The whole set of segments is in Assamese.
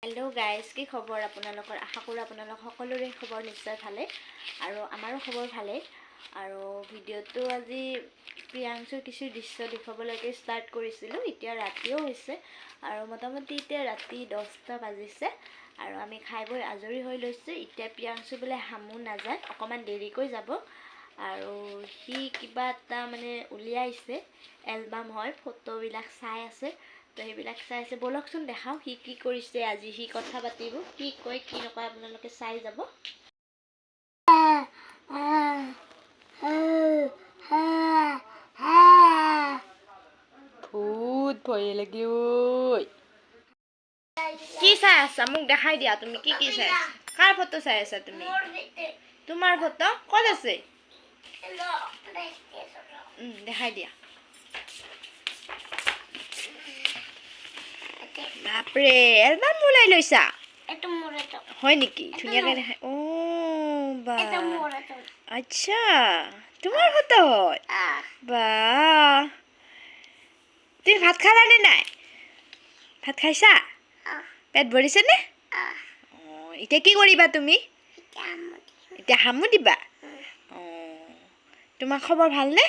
হেল্ল' গাইজ, কি খবৰ আপোনালোকৰ? আশা কৰোঁ আপোনালোক সকলোৰে খবৰ নিশ্চয় ভালে আৰু আমাৰো খবৰ ভালেই। আৰু ভিডিঅ'টো আজি প্ৰিয়াংশুৰ কিছু দৃশ্য দেখুৱাবলৈকে ষ্টাৰ্ট কৰিছিলোঁ। এতিয়া ৰাতিও হৈছে আৰু মোটামুটি এতিয়া ৰাতি 10টা বাজিছে আৰু আমি খাই বৈ আজৰি হৈ লৈছোঁ। এতিয়া প্ৰিয়াংশু বোলে হামু নাযায়, অকণমান দেৰিকৈ যাব। আৰু সি কিবা এটা মানে উলিয়াইছে, এলবাম হয়, ফটোবিলাক চাই আছে। তো সেইবিলাক চাই আছে। ব'লকচোন দেখাওঁ সি কি কৰিছে আজি। সি কথা পাতিব, কি কয় কি নকয় আপোনালোকে চাই যাব। ভূত ভয়ে লাগে ঐ। কি চাই আছা মোক দেখাই দিয়া। তুমি কি কি চাই আছা? কাৰ ফটো চাই আছা তুমি? তোমাৰ ফটো ক'ত আছে? দেখাই দিয়া। বাপৰে, এলবাম ওলাই লৈছা হয় নেকি? ধুনীয়াকে দেখাই। অ' বা, আচ্ছা, তোমাৰ ফটো হয়। বা, তুমি ভাত খালানে নাই? ভাত খাইছা? পেট ভৰিছেনে? অঁ, এতিয়া কি কৰিবা তুমি? এতিয়া হামু দিবা। অঁ, তোমাৰ খবৰ ভালনে?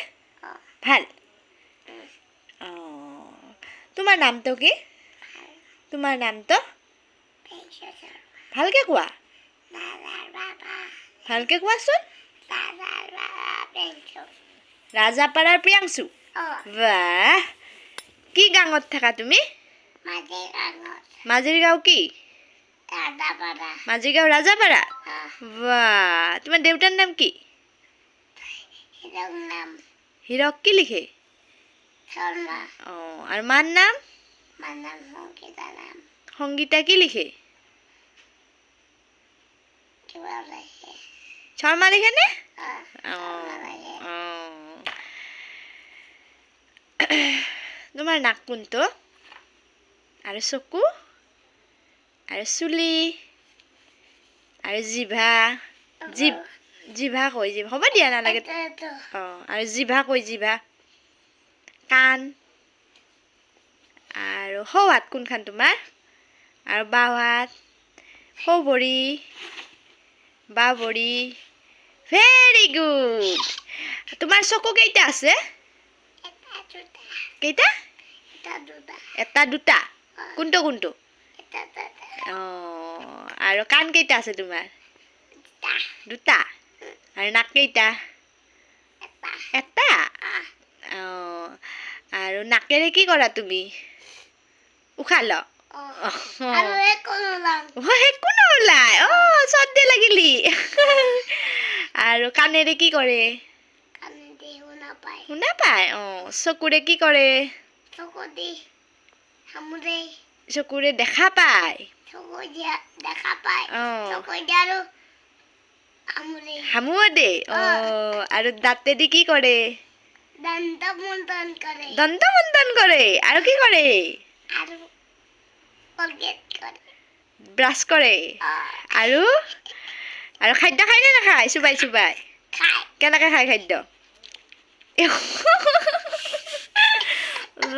ভাল। অঁ, তোমাৰ নামটো কি? তোমাৰ নামটো ভালকে কোৱা, ভালকে কোৱাচোন। ৰাজাপাৰাৰ প্ৰিয়াংশু। বাহ, কি গাঁৱত থাকা তুমি? মাজেৰি গাঁও কি? মাজিৰগাঁও ৰাজাপাৰা। বাহ, তোমাৰ দেউতাৰ নাম কি? হীৰক কি লিখে? অঁ, আৰু মাৰ নাম? সংগীতা কি লিখে? শৰ্মা লিখেনে? অঁ, তোমাৰ নাক কোনটো? আৰু চকু আৰু চুলি আৰু জিভা, জিভা কৈ জিভা হ'ব দিয়া, নালাগে। অঁ, আৰু জিভা কৈ জিভা, কাণ আৰু সৌ হাত কোনখান তোমাৰ? আৰু বাওঁ হাত, সৌ ভৰি, বাওঁ ভৰি। Very good. তোমাৰ চকু কেইটা আছে? কেইটা? এটা দুটা। কোনটো কোনটো? অঁ, আৰু কাণ কেইটা আছে তোমাৰ? দুটা। আৰু নাক কেইটা? এটা। অঁ, আৰু নাকেৰে কি কৰা তুমি? উশাহ ল। একো নোলায়। অঁ, চৰ্দি লাগিলি। আৰু কাণেৰে কি কৰে? শুনা পায়। অঁ, চকুৰে কি কৰে? চকুৰে দেখা পায়। হামুও দে। অঁ, আৰু দাঁতেদি কি কৰে? দন্ত মন্দন কৰে। আৰু কি কৰে? ব্ৰাছ কৰে। আৰু আৰু খাদ্য খায় নে নাখায়? চুবাই চুবাই কেনেকে খায় খাদ্য?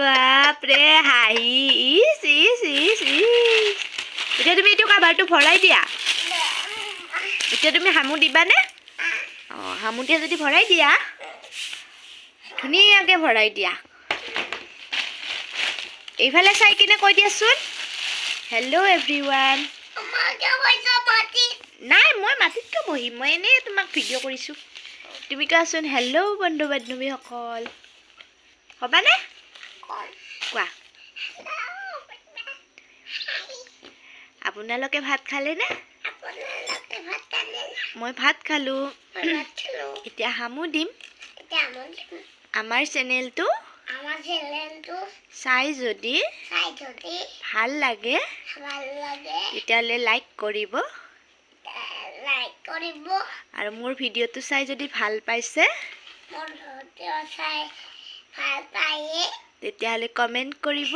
বাপৰে, হাঁহি। ইচ ইচ ইচ ইচ। এতিয়া তুমি এইটো কাভাৰটো ভৰাই দিয়া। এতিয়া তুমি হামু দিবানে? অঁ, হামু দিয়া যদি ভৰাই দিয়া, ধুনীয়াকে ভৰাই দিয়া। এইফালে চাই কিনে কৈ দিয়াচোন, হেল্ল' এভৰিৱান। নাই, মই মাটিত কিয় বহিম? মই এনেই তোমাক ভিডিঅ' কৰিছোঁ। তুমি কোৱাচোন, হেল্ল' বন্ধু বান্ধৱীসকল ক'বানে? কোৱা, আপোনালোকে ভাত খালেনে? মই ভাত খালোঁ। এতিয়া হামু দিম। আমাৰ চেনেলটো চাই যদি ভাল লাগে তেতিয়াহ'লে লাইক কৰিব, আৰু মোৰ ভিডিঅ'টো চাই যদি ভাল পাইছে তেতিয়াহ'লে কমেণ্ট কৰিব,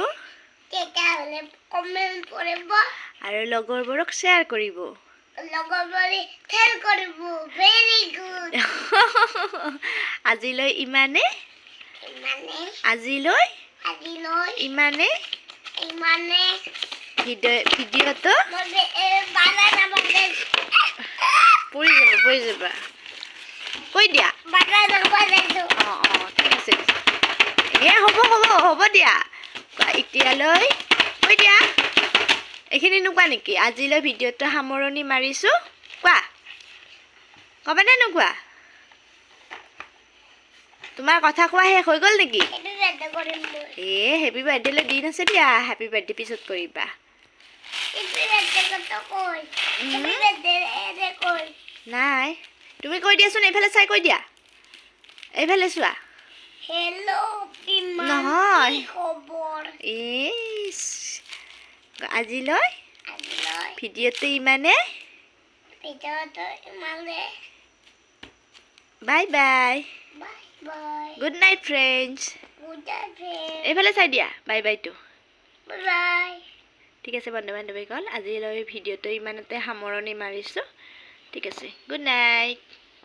আৰু লগৰবোৰক শ্বেয়াৰ কৰিব। আজিলৈ ইমানে, আজিলৈ ইমানে। ভিডিঅ'টো পৰি যাব, পৰি যাবা। কৈ দিয়া। অঁ অঁ, ঠিক আছে। এ হ'ব হ'ব হ'ব দিয়া। এতিয়ালৈ কৈ দিয়া, এইখিনি নোকোৱা নেকি? আজিলৈ ভিডিঅ'টো সামৰণি মাৰিছোঁ। কোৱা, ক'বানে নোকোৱা? তোমাৰ কথা কোৱা শেষ হৈ গ'ল নেকি? এ হেপী বাৰ্থডেলৈ দিন আছে দিয়া, হেপী বাৰ্থডে পিছত কৰিবা। নাই, তুমি কৈ দিয়াচোন। এইফালে চাই কৈ দিয়া, এইফালে চোৱা। নহয়, আজিলৈ ভিডিঅ'টো ইমানে। Bye bye, good night friends. এইফালে চাই দিয়া বাই বাইটো। ঠিক আছে বন্ধু বান্ধৱীসকল, আজিলৈ ভিডিঅ'টো ইমানতে সামৰণি মাৰিছোঁ। ঠিক আছে, গুড নাইট।